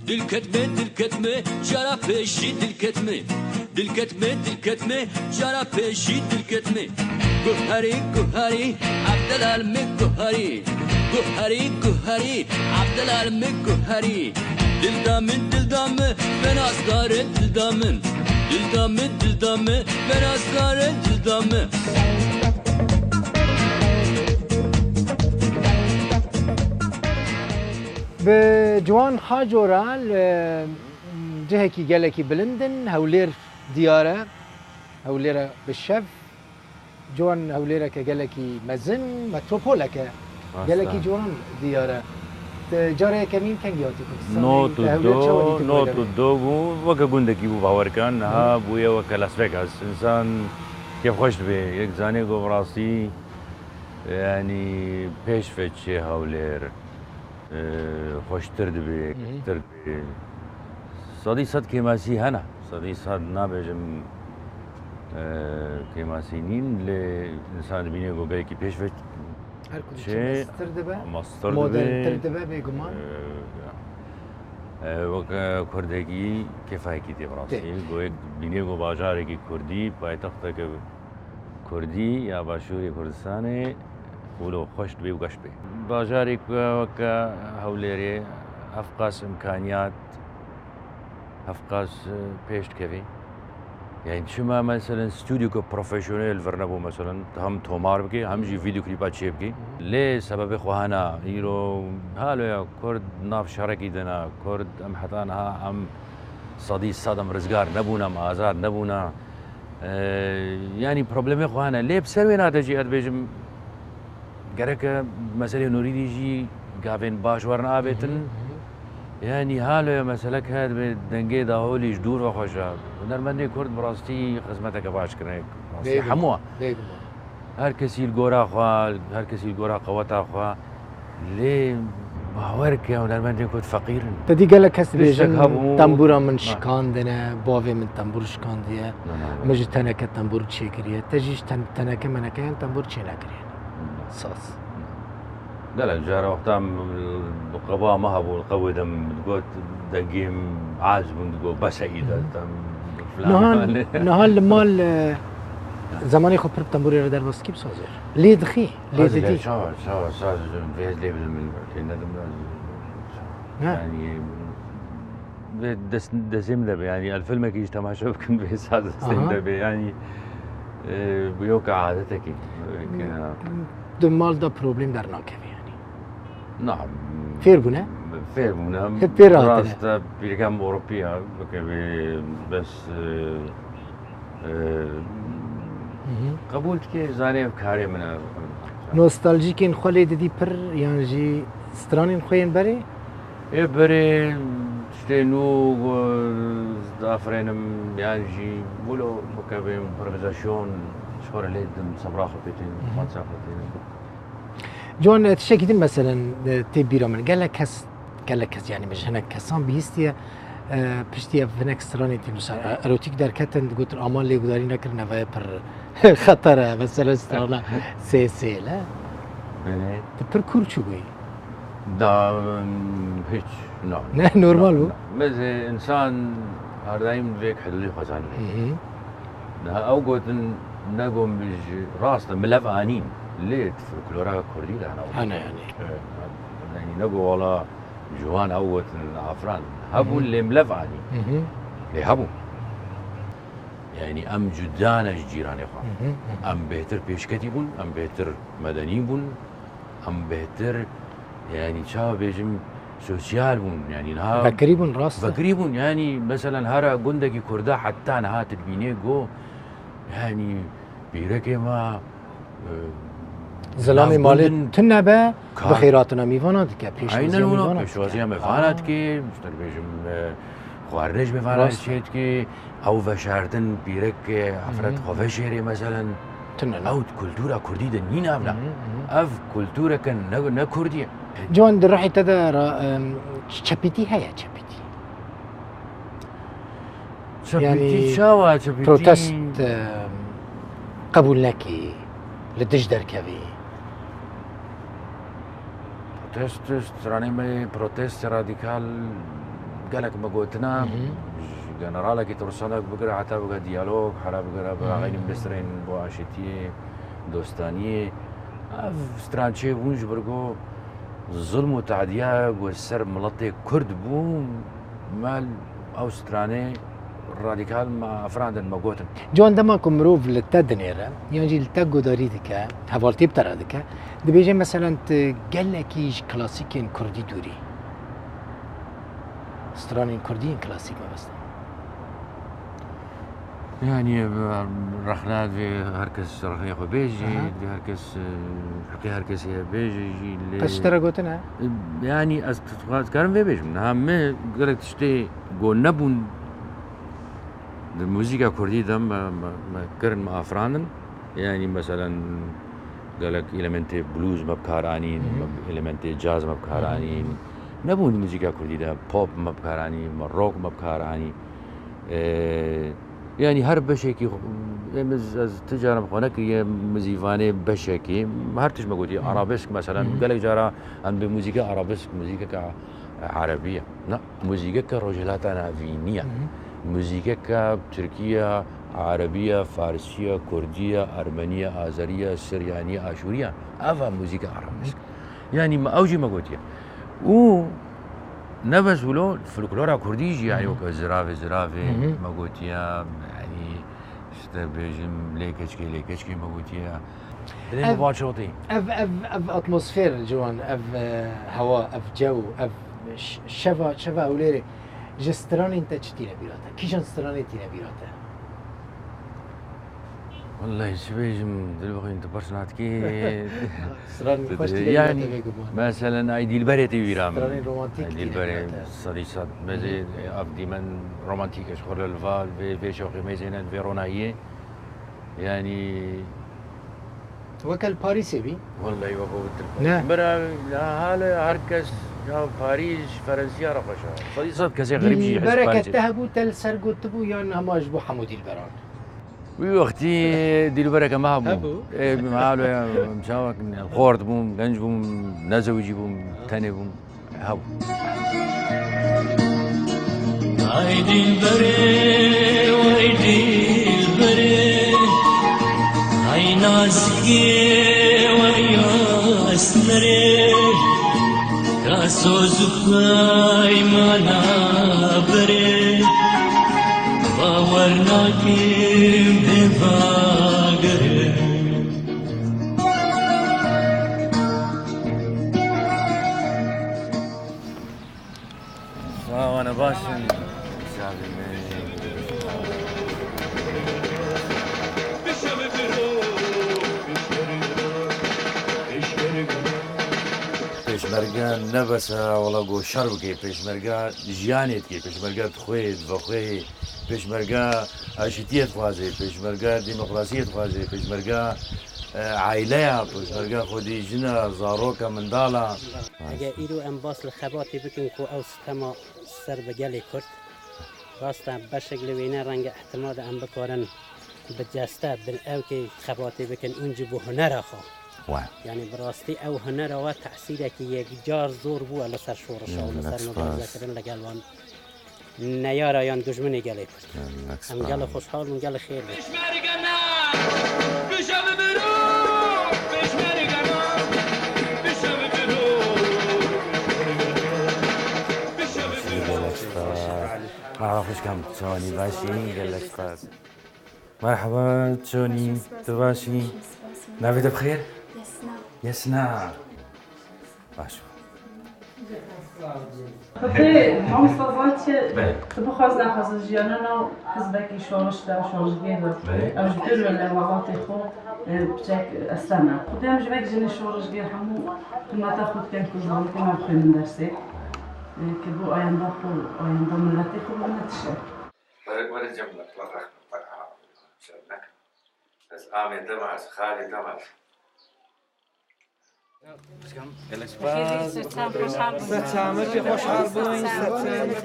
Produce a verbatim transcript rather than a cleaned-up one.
Dilketme, dilketme, cara pêşî dilketme. Dilketme, dilketme, cara pêşî dilketme. Guherî, guherî, Evdelal me guherî. Guherî, guherî, Evdelal me guherî. Dilda min, dilda min, ben asgare dilda min. Dilda min, dilda min, ben asgare dilda min. Bi Ciwan Haco re li cihekî gelekî bilind in, Hewlêr diyar e. Hewlêr e bi şev. Ciwan Hewlêreke gelekî mezin, metropoleke Rast e. Gelekî ciwan diyar e. Te carê yekemîn kengî hatî Kurdistanê? Not û Te Hewlêr çawa dî tu du, not û du bû, weke gundekî bû, bawer ke niha bûye weke Las Vegas. Însan kêfxweş dibe, yek zanê ku bi rastî, yanî pêş ve çê Hewlêr, e, xweştir dibe, Hı hı. tir dibe. Sedî sed kêmasî hene. Sedî sed nabêjim, e, kêmasî nîn, lê însan dibîne ku gelekî pêş ve Her ku diçe çê mestir dibe, mestir dibe. Moderntir dibe bêguman. E, ya. E, weke kurdekî kêfayekî tê bi rastî. Tê. Ku yek dibîne ku bajarekî kurdî, paytexteke kurdî ya Başûrê Kurdistanê wilo xweş dibê û geş bê. Bajarê ku weke Hewlêrê hevqas îmkaniyat, hevqas, e, pêş dikevê. Yani çima meselen stûdyoke profesyonel vir nebû, meselen hem tomar bike, hem jî vîdeoklîpa çêbike. Lê sebebê xwe hene, îro halo ya Kurd nav şerekî de ne, Kurd em heta niha em sedî sed em rizgar nebûne, em azad nebûne. E, yanî problemê xwe hene. Lê bi ser wê nade jî ez dibêjim, gereke meselê nûrî dî jî gavên baş werin avêtin. Hı hı, hı hı. Yanî halo ye meselek heye, dibê dengê daholî ji dûr ve xweş e. Hunermendê Kurd bi rastî xizmeteke baş kirine. Bi rastî Bêguman, hemû. Bêguman. Her kesî li gora xwe, her kesî li gora qeweta xwe. Lê bawer ke hunermendên Kurd feqîr in. Te dî gelek kes Tiştek dibêjin, hebû. Tembûra min Ha. şikandine, bavê min tembûr şikandiye, Na, na, na. min ji teneke tembûr çêkiriye. Te jî ji ten-, teneke meneke yan tembûr çênekiriye. Na. Saz. Gelek cara wexta min bi qeba me hebû, li qewê de min digot, dengê min aciz bûn, digot, bes e îde, Hı. tem, filan. Niha, niha li mal, e, zemanê xwe pir bi tembûrê re derbas dikî bi sazê re? Lê dixî? Lê Ez didî. lê çawa, çawa saz vêz lê bidim min, lê nedim ez. Ne? Yani, vê dest, destê min de be, yani, el filmekî ji temaşe bikin vê saz destê min Aha. de be, yani, e, bu yok adetekî. Di mal de problem dernakeve yani. Na, Fêr bûne? Fêr bûne. Hep fêr hatine. Rast e, pîrkem Ewropiya, bike be bes, e, Hı hı. Qebûl dike, zanê ev karê min e. Nostaljîkên xwe lê didî pir, yan jî stranên xwe yên berê? Ê berê tiştê nû, e, dafirênim, yan jî wilo bikevê improvizasyonê ji xwe re lê didim, sebra xwe pê tînim, Hı hı. xwetsa xwe tînim. Ciwan, e, tiştekî din meselen, e, tê bîra min. Gelek kes, gelek kes, yani min ji hinek kesan bihîstiye, e, piştî ev hinek stranên tîmsar, e, erotîk derketin, digotin, "Aman lê gudarî nekirin, ev e pir xeter e, mesela strana sê sê le." Belê. Tu pir kûr çûbûyî. Da, mm, hiç, no. Ne, normal bû. No, no. Mezê insan her daîm vêk hidûdê xwe zanî. Hı hı. Niha ew gotin, ne got min ji rast e, milev anîn. Lê di folklora kurdî de hene. Hene yani. Evet, yani ne got wala ciwan ew gotin afran. Hebûn Hı hı. lê milev anîn. Hı hı. Lê hebûn. Yani em cuda ne ji cîranê xwe. Hı hı, hı hı. Em bêhtir pêşketî bûn, em bêhtir medenî bûn, em bêhtir, yani çawa bêjim, sosyal bûn. Yani niha Vekirî bûn, rast e. Vekirî bûn. Yani meselen hera gundekî kurda heta niha tu dibînê go, yani pîrekê me, e, Zilamê malê navgundin tune be, ka- bi xêratina mîvana dike, Aynen pêşwaziya wilo, mîvana dike. pêşwaziya mîvana Aa. dike, işte dibêjim, e, xwarinê ji mîvana Rast. çê dike, ew veşartin pîrek, e, efret Hı hı. xwe veşêrê meselen. Tune ne. Ew kultura kurdî de nîn ev ne. Hı hı, hı hı. Ev kultureke ne, ne kurdî ye. Ciwan, di ruhê te de ra-, em, çepîtî heye, çepîtî? Çepîtî Yani çawa çepîtî? protest, e, qebûl nekî. li dij derkevî? Protest, stranê me yê protest radîkal gelek me gotina, ji generalekî tirsanek bigire heta bigire diyalog, hera bigire biraxeyî bistrên bo aşîtiyê, dostaniyê. Ev stran çêbûn ji ber ku zilm û tadiya ku ser miletê Kurd bû, me ew stranê radîkal me afirandin, me gotin. Ciwan, dema ku mirov li te dinêre yan jî li te guhdarî dike, hevaltî bi te re dike, dibêje, meselen, tu gelekî ji klasîkên kurdî dûr î. Stranên kurdî yên klasîk mebestin. Yanî, rexna divê her kes rexnê xwe bêjî, divê her kes, e, heqê her kesê heye bêje jî, lê... Qet ji te re gotine? Yanî, ez dixwaz-, dikarim vê bêjim. Niha me gelek tiştê ku nebûn di muzîka kurdî de me, me, me kirin, me afirandin. Yanî, meselen, gelek elementê blues me bi kar anîn, me elementê caz me bi kar anîn. Nebûn di muzîka kurdî de pop me bi kar anî, me rock me bi kar anî. Ee, yanî her beşekî xwe, em ez, ez ti caran xwe nekiriye mizîvanê beşekê, her tişt me gotiye, arabesk, meselen, gelek cara em bi muzîka arabesk, muzîkeke erebî ye. Na, muzîkeke Rojhilata Navînî ye. Muzîkeke Tirkî ye, Erebî ye, Farsî ye, Kurdî ye, Ermenî ye, Azerî ye, Siryanî ye, Aşûrî ye. Ev e muzîka arabesk. Yanî me ew jî me gotiye. Û ne bes wilo, folklora kurdî jî, yanî weke ziravê ziravê me gotiye, yanî işte bêjim lê keçikê, lê keçikê me gotiye. Dilê me baş otî. Ev, ev, ev atmosfer ciwan, ev, e, hewa, ev cew, ev ş-, şeva, şeva Hewlêrê ji stranên te çi tîne bîra te? Kîjan stranê tîne bîra te? Wellahî çi bêjim, dilbixwîn tu pirs natkî. Stranên xweş tîne bîra te, bêguman. Meselen, ay Dîlberê tê bîra min. Stranên romantîk tîne bîra te. Dîlberê sedî sed. Mezê ev dîmen romantîk e, ji xwe re li va, vê, vê şewqê mêzêne, vê ronahiyê. Yanî. Weke li Parîsê bî? Wellahî weke witir. Ne. Bira, ya hale her kes ya Parîs, Ferensiya re xweş e. Sedî sed kesê xerîb jî hej Parîsê. Dîlbereke te hebû, te li ser gotibû yan hema ji bo hemû dîlberan? Wî wextî dîlbereke me hebû. Hebû. Ê, halo ya, em çawa kin, xort bûm, genc bûm, nezewicî bûm, tenê bûm. Hew. Ay dilberê, way dilberê, ay nazikê, way asmerê, ka soz û peymana berê, bawer nakim bê bagirê. Sawane baş in. Pêşmerge ne bes e wela ku şer bike, pêşmerge jiyanê dike, pêşmerge dixwê, divexwê, pêşmerge aşîtiyê dixwaze, pêşmerge demokrasiyê dixwaze, pêşmerge, e, aileya, pêşmerge xwedî jin e, zarok e, mendal e. Eger îro em bas li xebatê bikin ku ew stema ser bi gelê Kurd, rast e, beşek li wêne renge ihtimal de em bikarin bi ceste, bi ewkê xebatê bikin, ûn jî bi hunera xwe. Wa. Yanî bi rastî ew hunera we tesîrekî yekcar zor bûye li ser şorişa û li ser mubarezekirin li gel wan. Neyara yan dijminê gelê Kurd. Em gelek xweşhal bûn, gelek xêr bûn. Pêşmerge ne, bije bi mirov, pêşmerge ne, bije bi mirov, pêşmerge ne, bije bi mirov. Merhaba, xweş kam, çawanî başî, gelek spas. Merhaba, çonî, tu başî? Navê te bi xêr? Yesna. Yesna. Baş. Xwedê mamosta Zayçe, tu bixwaz nexwaz jiyana nav hizbekî şorişda, şorişgêr de. Belê. Ew ji ber wele welatê xwe, e, piçek esena. Xwedê em ji vek jinê şorişgêr hemû himeta xwe dikin ku zarokên me bixwînin dersê. E, ki bo ayenda xwe, ayenda miletê xwe bibine tiştek. Were, were cem me, were rexne, were ara, şer nekin. Ez amê te me, ez xalê te me. Gelek spas. Ser çamek xweşhal bûn, ser çamek.